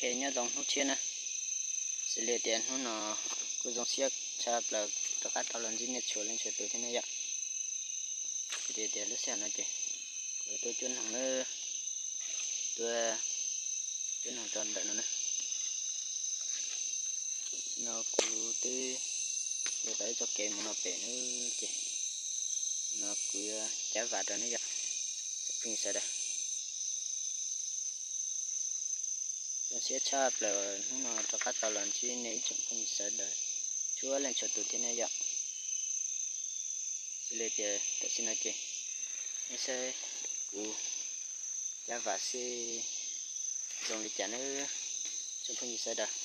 Nyob zoo hnub tshiab na, xws li tias hnub no kuv zoo siab tshaj plaws rov qab tau los ntsib nej txhua leej txhua tus thiab ne yom. Xws li tias lub sij hawm no ces kuv tuaj cuab noog na, tuaj cuab noog rau ntawm no na. No kuv twb yuav tau ib txoj kev mus no pem na, ces no kuv yuav cab vas rau nej yom, tsoom phooj ywg sawv daws. Zoo siab tshaj plaws hnub no rov qab tau los ntsib nej ib tsoom phooj ywg sawv daws txhua leej txhua tus thiab ne yom. Xws li tias tam sim no ces nej saib kuv cab vas xwb zoo li cas nawb tsoom phooj ywg sawv daws.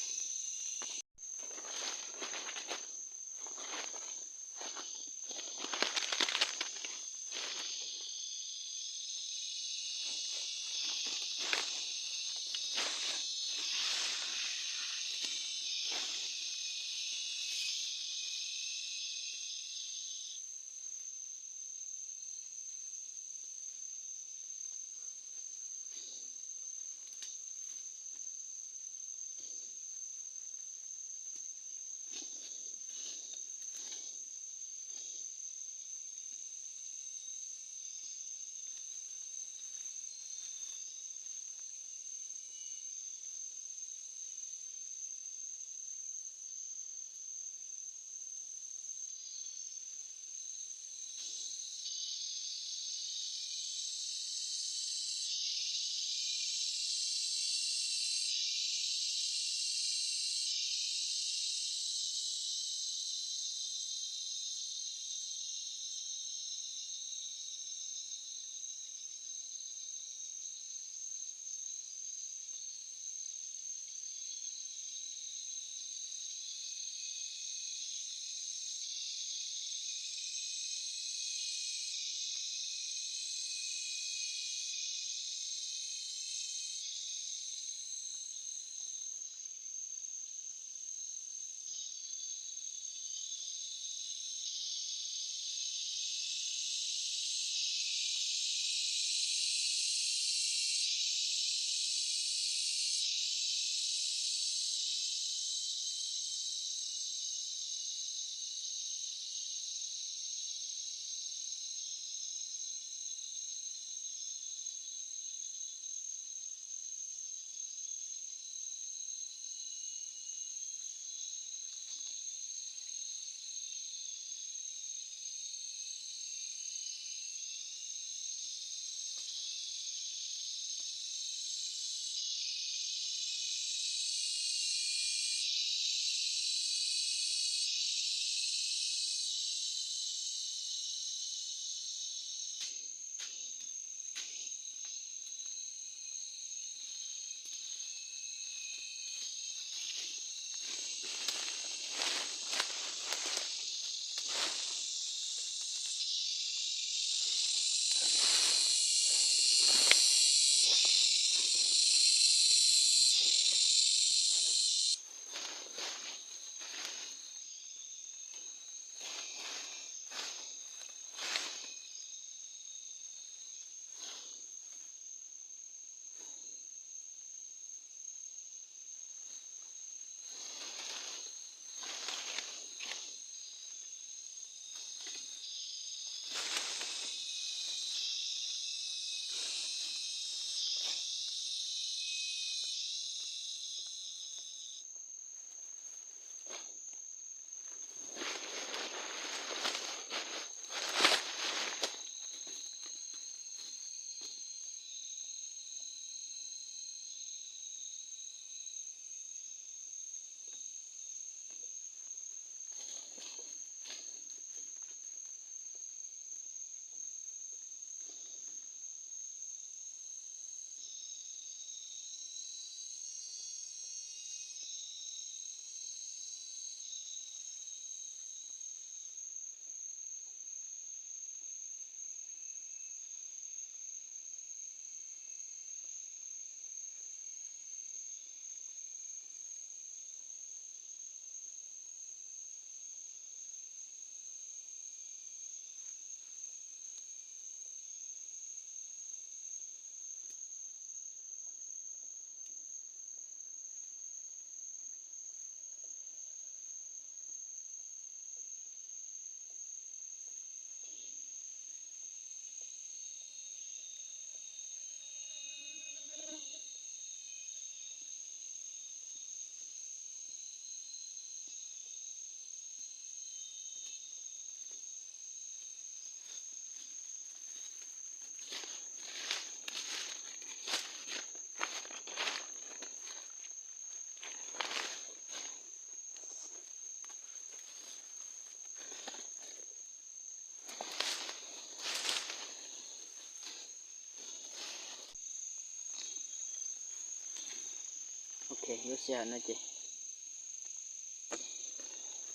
Ok, lub sij hawm no ces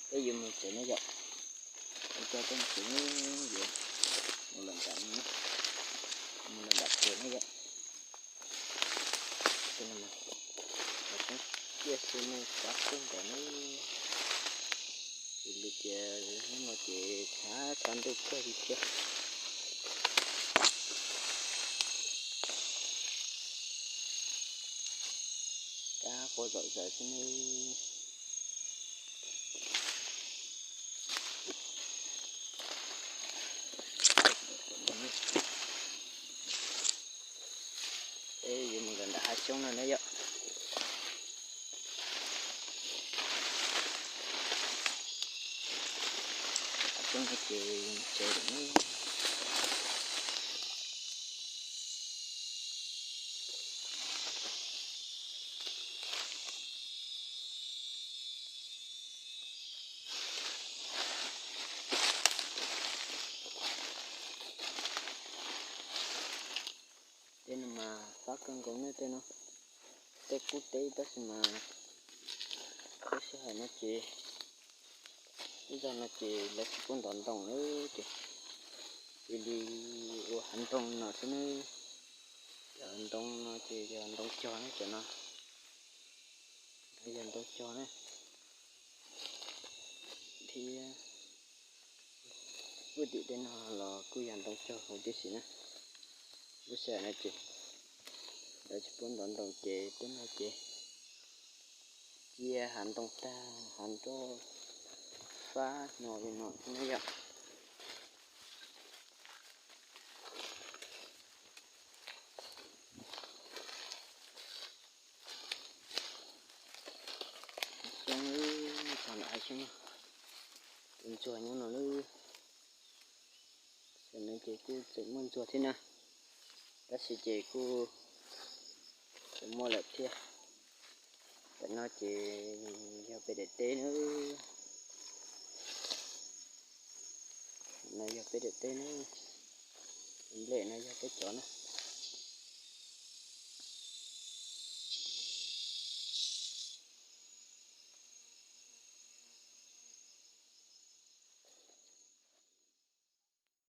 peb yuav mus tsev ne yom. Peb coj peb mus tsev ne, yuav mus los nram, mus los nram tsev ne yom. Ces no mas, los peb ciaj xwb ne, xav kawg nkaus ne. Xws li tias hnub no ces tshav tsav ntuj kawg li thiab. Kab quaj zom zaws xwb ne. Peb yuav mus los nram hav xyoob no na yom. Hav xyoob no ces tsev lawm ne. Tej no mas fab kawg nkaus ne tej no. Tej kub teb tab sis mas lub sij hawm no ces, lub zog no ces lawv tsis pub ntov ntoo na ces cia li ua hav ntoo no xwb ne. Cov ntoo no ces yog ntoo cog ne cov no. Yog ntoo cog na. Thiab lub tim tej no los kuj yog ntoo cog huv tib si na. Lub sij hawm no ces lawv tsis pub ntov ntoo ces tej no ces cia hav ntoo tag, hav nroj fab no li no xwb ne yom. Xyoob, txog nram hav xyoob, tus ntsuag nyob no lawm. Tam no ces kuj tseem muaj ntsuag thiab na, tab sis ces kuj tseem muaj lawm thiab. Tam no ces yog peb daim teb na. No yog peb daim teb na. Nplej no yog peb cov na.